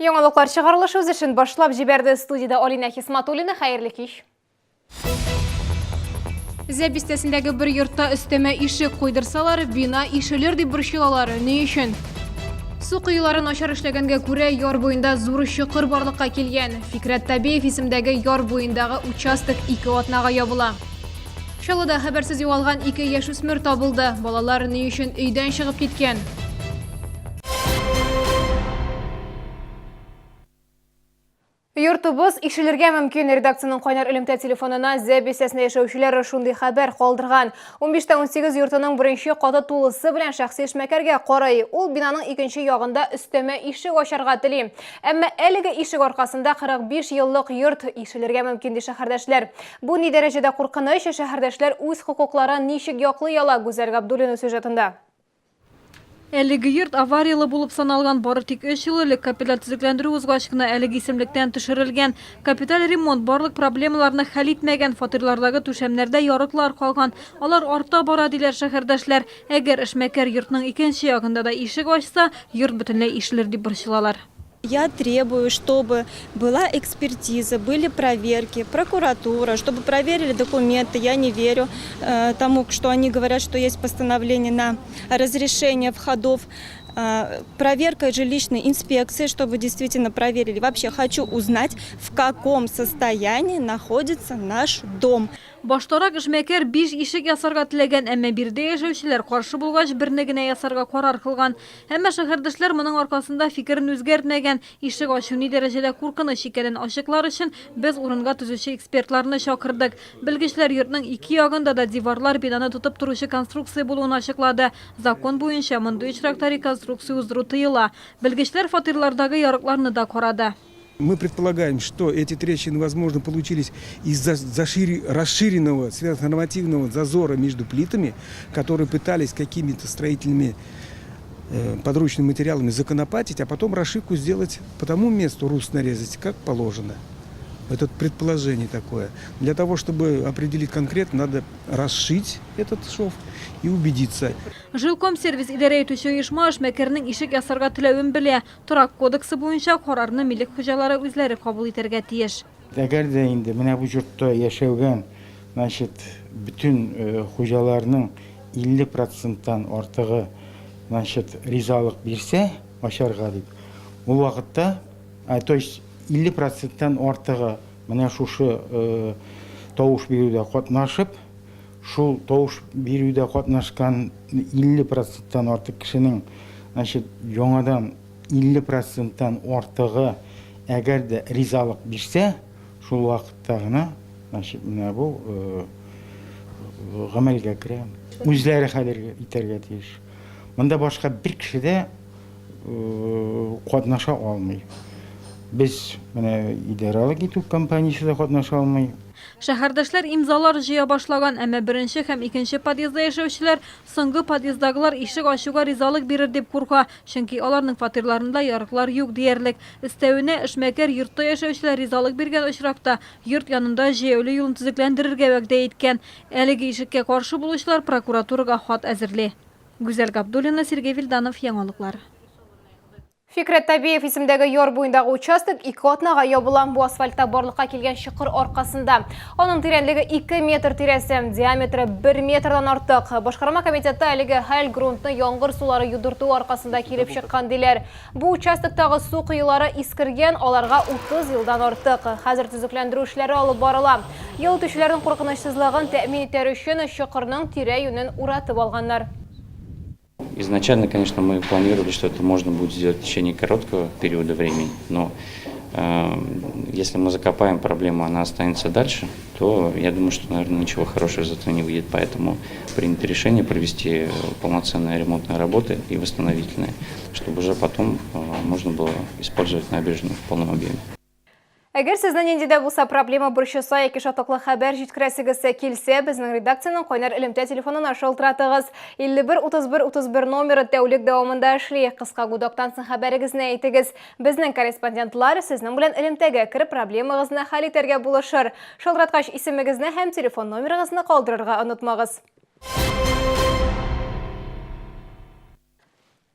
Яңалыклар чыгарылышы үз эшен башлап җибәрде. Студиядә Алинә Хисматуллина. Хәерле кич. Зәб бистәсендәге бер йортта өстәмә ишек куйдырсалар, бина ишелер дип борчылалар. Ни өчен? Су коелары начар эшләгәнгә күрә яр буенда зур чокыр барлыкка килгән. Фикрәт Табиев исемдәге яр буендагы участок ике атнага ябыла. Чаллыда хәбәрсез югалган ике яшүсмер табылды. Балалар ни өчен өйдән чыгып киткән? Йортыбыз ишелергә мөмкин. Редакциянең кайнар элемтә телефонына Зәб бистәсендә яшәүчеләр шундый хәбәр калдырган. 15-тә 18 йортының беренче каты тулысы белән шәхси эшмәкәргә карый. Ул бинаның икенче ягында өстәмә ишек ачарга тели. Әмма әлеге ишек аркасында 45 еллык йорт ишелергә мөмкин, ди шәһәрдәшләр. Бу ни дәрәҗәдә куркыныч, шәһәрдәшләр үз хокукларын ничек яклый ала, Гүзәл Габдуллина сюжетында. Әлеге йорт аварияле булып саналган, бары тик өч ел элек капиталь төзекләндерү узгач кына әлеге исемлектән төшерелгән. Капиталь ремонт барлык проблемаларны хәл итмәгән, фатирлардагы түшәмнәрдә ярыклар калган. Алар арта бара, диләр шәһәрдәшләр. Әгәр эшмәкәр йортның икенче ягында да ишек ачса, йорт бөтенләй ишелер дип борчылалар. Я требую, чтобы была экспертиза, были проверки, прокуратура, чтобы проверили документы. Я не верю э, тому, что они говорят, что есть постановление на разрешение входов. Э, проверка жилищной инспекции, чтобы действительно проверили. Вообще хочу узнать, в каком состоянии находится наш дом. Баштарак эшмәкәр биш ишек ясарга теләгән, әмма биредә яшәүчеләр каршы булгач, берне генә ясарга карар кылган. Әмма шәһәрдәшләр моның аркасында фикерен үзгәртмәгән. Ишек ачу ни дәрәҗәдә куркыныч икәнен ачыклар өчен без урынга төзүче экспертларны чакырдык. Белгечләр йортның ике ягында да диварлар бинаны тотып торучы конструкция булуын ачыклады. Закон буенча, мондый очракта реконструкция уздыру тыела. Белгечләр фатирлардагы ярыкларны да карады. Мы предполагаем, что эти трещины, возможно, получились из-за расширенного сверхнормативного зазора между плитами, которые пытались какими-то строительными э, подручными материалами законопатить, а потом расшивку сделать по тому месту, рус нарезать, как положено. Это предположение такое. Для того, чтобы определить конкретно, надо расшить этот шов и убедиться. Жилкомсервис идарә итүче оешма эшмәкәрнең ишек ясарга теләвен белә. Торак кодексы буенча карарны милек хуҗалары үзләре кабул итәргә тиеш. Әгәр дә инде менә бу йортта яшәүгән, значит, бөтен хуҗаларның 50 проценттан артыгы, значит, ризалык бирсә ачарга дип, ул вакытта, то есть 50 проценттан артыгы менә шушы тавыш бирүдә катнашып, Шул тавыш бирүдә катнашкан 50 проценттан артык кешенең, значит, яңадан 50 проценттан артыгы әгәр дә ризалык бирсә, шул вакытта гына, значит, менә бу гамәлгә керә. Үзләре хәл итәргә тиеш. Монда башка бер кеше дә катнаша алмый. Без менә идарәлек итү компаниясе дә катнаша алмый. Шәһәрдәшләр имзалар җыя башлаган, әмма беренче һәм икенче подъездда яшәүчеләр соңгы подъезддагылар ишек ачуга ризалык бирер дип курка, чөнки аларның фатирларында ярыклар юк диярлек. Өстәвенә, эшмәкәр йортта яшәүчеләр ризалык биргән очракта, йорт янында җәяүле юлны төзекләндерергә вәгъдә иткән. Әлеге ишеккә каршы булучылар прокуратурага хат әзерли. Гүзәл Габдуллина, Сергей Вильданов, Яңалыклар. Фикрәт Табиев исемдәге яр буендагы участок ике атнага ябыла. Бу асфальтта барлыкка килгән чокыр аркасында. Аның тирәнлеге 2 метр тирәсе, диаметры 1 метрдан артык. Башкарма комитетта әлеге хәл грунтны яңгыр сулары юдырту аркасында килеп чыккан диләр. Бу участоктагы су коелары искергән, аларга 30 елдан артык. Хәзер төзекләндерү эшләре алып барыла. Юл үтүчеләрнең куркынычсызлыгын тәэмин итәр өчен чокырның тирә-юнен уратып алганнар. Изначально, конечно, мы планировали, что это можно будет сделать в течение короткого периода времени, но э, если мы закопаем проблему, она останется дальше, то я думаю, что, наверное, ничего хорошего из этого не выйдет. Поэтому принято решение провести полноценные ремонтные работы и восстановительные, чтобы уже потом э, можно было использовать набережную в полном объеме. Әгәр сезне нинди дә булса проблема борчыса яки шатлыклы хәбәр җиткерәсегез килсә, безнең редакциянең кайнар элемтә телефонына шалтыратыгыз. 51 31 31 номеры тәүлек дәвамында эшли. Кыска гудоктан соң хәбәрегезне әйтегез. Безнең корреспондентлар сезнең белән элемтәгә кереп проблемагызны хәл итәргә булышыр. Шалтыраткач исемегезне һәм телефон номерыгызны калдырырга онытмагыз.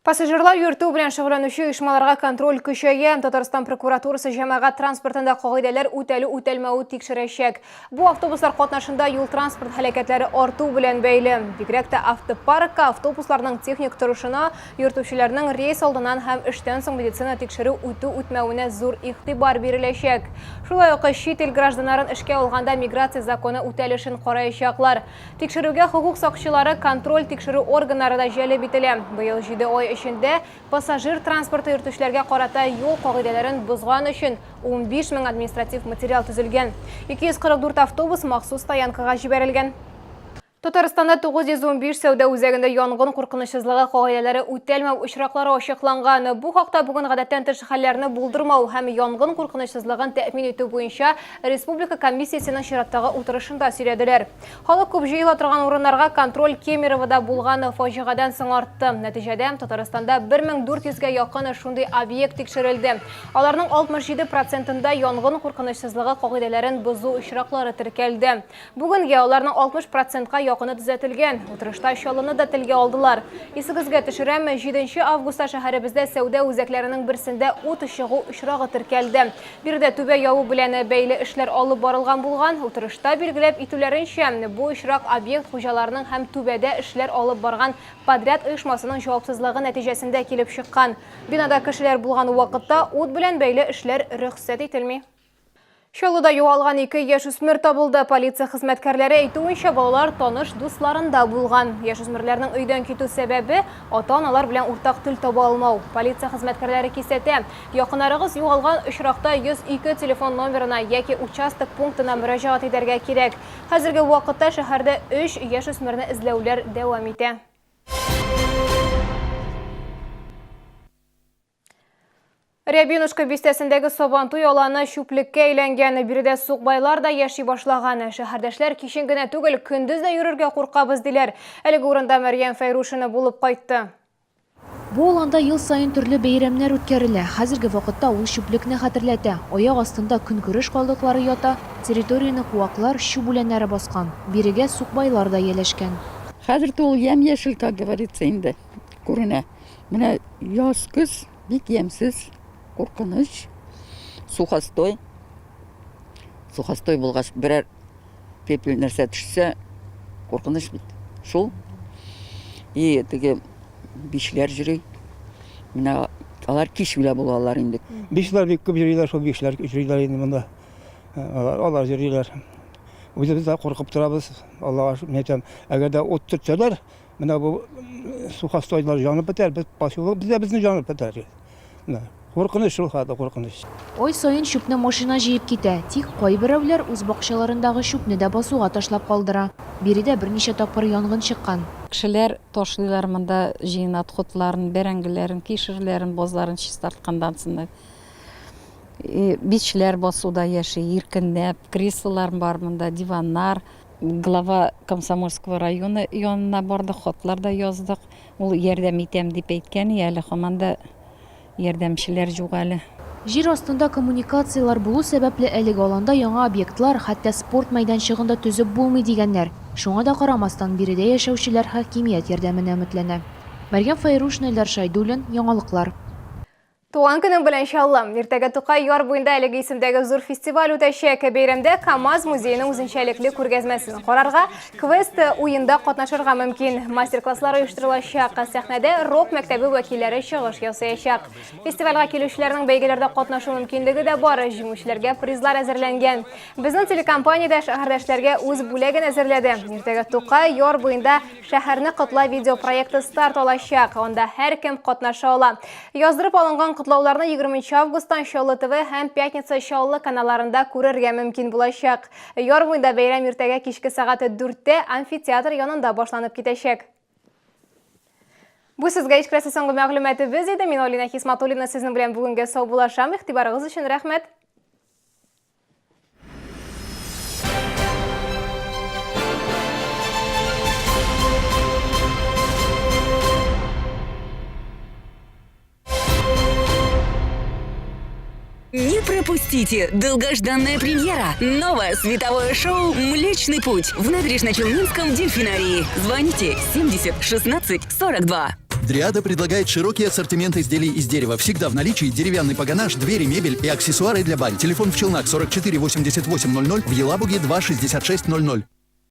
Пассажирлар йөртү белән шөгыльләнүче оешмаларга контроль көчәя. Татарстан прокуратурасы җәмәгать транспортында кагыйдәләр үтәлү-үтәлмәү тикшерәчәк. Бу автобуслар катнашында юл-транспорт һәлакәтләре арту белән бәйле. Бигрәк тә автопаркка, автобусларның техник торышына, йөртүчеләрнең рейс алдыннан һәм эштән соң медицина тикшерү үтү-үтмәвенә зур игътибар биреләчәк. Шулай ук чит ил гражданнарын эшкә алганда миграция законы үтәлешен караячаклар. Тикшерүгә хокук сакчылары, контроль-тикшерү органнары да җәлеп ителә. Быел җиде ай эчендә пассажир транспорты йөртүчеләргә карата юл кагыйдәләрен бозган өчен 15 мең административ материал төзелгән. 244 автобус махсус стоянкага җибәрелгән. Татарстанда 915 сәүдә үзәгендә янгын куркынычсызлыгы кагыйдәләре үтәлмәү очраклары ачыкланган. Бу хакта бүген гадәттән тыш хәлләрне булдырмау һәм янгын куркынычсызлыгын тәэмин итү буенча Республика комиссиясенең чираттагы утырышында сөйләделәр. Халык күп җыела торган урыннарга контроль Кемеровода булган фаҗигадән соң артты. Нәтиҗәдә, Татарстанда 1400 гә якын шундый объект тикшерелде. Аларның 67 процентында янгын куркынычсызлыгы кагыйдәләрен бозу очраклары теркәлде. Бүгенгә аларның 60 процентка якыны төзәтелгән. Утырышта Чаллыны да телгә алдылар. Исегезгә төшерәм, 7 августта шәһәребездә сәүдә үзәкләренең берсендә ут чыгу очрагы теркәлде. Биредә түбә яву белән бәйле эшләр алып барылган булган. Утырышта билгеләп итүләренчә, бу очрак объект хуҗаларының һәм түбәдә эшләр алып барган подряд оешмасының җавапсызлыгы нәтиҗәсендә килеп чыккан. Бинада кешеләр булган вакытта ут белән бәйле эшләр рөхсәт ителми. Чаллыда югалган ике яшүсмер табылды. Полиция хезмәткәрләре әйтүенчә, балалар таныш дусларында булган. Яшүсмерләрнең өйдән китү сәбәбе, ата-аналар белән уртак тел таба алмау. Полиция хезмәткәрләре кисәтә, Якыннарыгыз югалган очракта 102 телефон номерына яки участок пунктына мөрәҗәгать итәргә кирәк. Хәзерге вакытта шәһәрдә өч яшүсмерне эзләүләр дәвам итә. Рябинушка бистәсендәге Сабантуй аланы чүплеккә әйләнгән. Биредә сукбайлар да яши башлаган. Шәһәрдәшләр кичен генә түгел, көндез дә йөрергә куркабыз, диләр. Әлеге урында Мәрьям Фәйрушина булып кайтты. Бу аланда ел саен төрле бәйрәмнәр үткәрелә. Хәзерге вакытта ул чүплекне хәтерләтә. Аяк астында көнкүреш калдыклары ята, территорияне куаклар, чүп үләннәре баскан. Бирегә сукбайлар да ияләшкән. Хәзер то ул ямь-яшел, как говорится, инде күренә. Менә яз-көз бик ямьсез, куркыныч, сухостой. Сухостой булгач, берәр пепел нәрсә төшсә, куркыныч бит. Шул. И теге бишләр йөри. Менә алар кич белә булалар инде. Бишләр бик күп йөриләр, шул бишләр йөриләр инде монда. Алар, алар йөриләр. Үзебез дә куркып торабыз. Аллага шөкер, мин әйтәм, әгәр дә ут төртсәләр, менә бу сухостойлар янып бетәр, без поселок бездә безне янып бетәр. Менә куркыныч шул хәтле куркыныч. Ай саен чүпне машина җыеп китә, тик кайберәүләр үз бакчаларындагы чүпне дә басуга ташлап калдыра. Биредә берничә тапкыр янгын чыккан. Кешеләр ташлыйлар монда җыен отходларын, бәрәңгеләрен, кишерләрен, базларын чистартканнан соң. Бичләр басуда яши, иркенләп, креслолар бар монда, диваннар. Глава Комсомольского района янына бардык, хатлар да яздык. Ул ярдәм итәм дип әйткән и, әле һаман да ярдәмчеләр җук әле. Җир астында коммуникацияләр булу сәбәпле, әлеге аланда яңа объектлар, хәтта спорт мәйданчыгын да төзеп булмый, дигәннәр. Шуңа да карамастан, биредә яшәүчеләр хакимият ярдәменә өметләнә. Мәрьям Фәйрушина, Илдар Шәйдуллин, Яңалыклар. Туган көнең белән, Чаллы! Иртәгә Тукай яр буенда әлеге исемдәге зур фестиваль үтәчәк. Бәйрәмдә КАМАЗ музееның үзенчәлекле күргәзмәсен карарга, квест уенда катнашырга мөмкин. Мастер-класслар оештырылачак. Сәхнәдә рок мәктәбе вәкилләре чыгыш ясаячак. Фестивальгә килүчеләрнең бәйгеләрдә катнашу мөмкинлеге дә бар. Җиңүчеләргә призлар әзерләнгән. Безнең телекомпания дә шәһәрдәшләргә үз бүләген әзерләде. Иртәгә Тукай яр буенда Шәһәрне котла видеопроекты старт алачак. Анда һәркем катнаша ала. Яздырып алынган котлауларны 20 августтан Чаллы ТВ һәм Пятница Чаллы каналларында күрергә мөмкин булачак. Яр буенда бәйрәм иртәгә кичке сәгать 4-тә амфитеатр янында башланып китәчәк. Бу сезгә ишкерәсе соңгы мәгълүматыбыз иде. Мин Алина Хисматуллина сезнең белән бүгенгә саубуллашам. Игътибарыгыз өчен рәхмәт. Не пропустите! Долгожданная премьера! Новое световое шоу «Млечный путь» в Набережно-Челнинском дельфинарии. Звоните 70 16 42. «Дриада» предлагает широкий ассортимент изделий из дерева. Всегда в наличии деревянный погонаж, двери, мебель и аксессуары для бань. Телефон в Челнах 44 88 00, в Елабуге 2 66 00.